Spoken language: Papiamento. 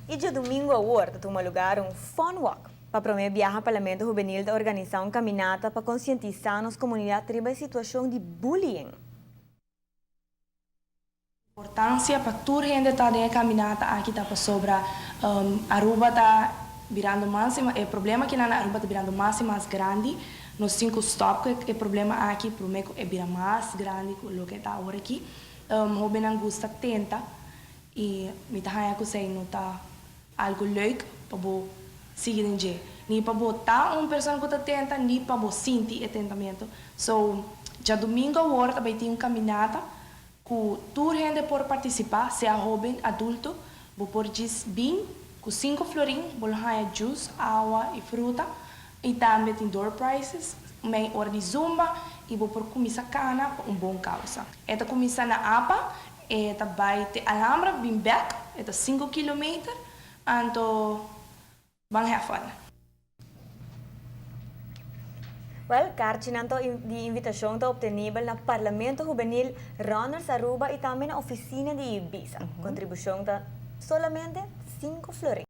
Y diadomingo awor ta tuma lugar un Fun Walk. Pa prome biaha Parlamento Hubenil ta organisa un caminata pa concientisa nos comunidad riba e situacion di bullying. Importancia pa tur hende ta den e caminata aki ta pasobra Aruba ta birando mas y e problema aki na Aruba ta birando mas y mas grandi. Nos tin cu stop cu e problema aki prome cu e bira mas grandi cu loke ta awor aki. Hobennan gusta tenta y mi ta haya cu esey no ta algo leuk pa bo sigui den dje. Ni pa bo ta un persona cu ta tenta ni pa bo sinti e tentamento. So, djadomingo awor ta bay tin un caminata cu tur hende por participa, sea hoben, adulto. Bo por djis bin cu cinco florin, bo lo haya juice, awa y fruta. Y tambe tin door prizes, mei ora di zumba y bo por cuminsa cana pa un bon causa. E ta cuminsa na apa, e ta bay te Alhambra bin bek, e ta cinco kilometer, anto ban have fun. Wel, karchinan ta di invitashon ta obtenibel na Parlamento Hubenil, Runners Aruba y tambe na oficina di Ibisa. Contribucion ta solamente cinco florin.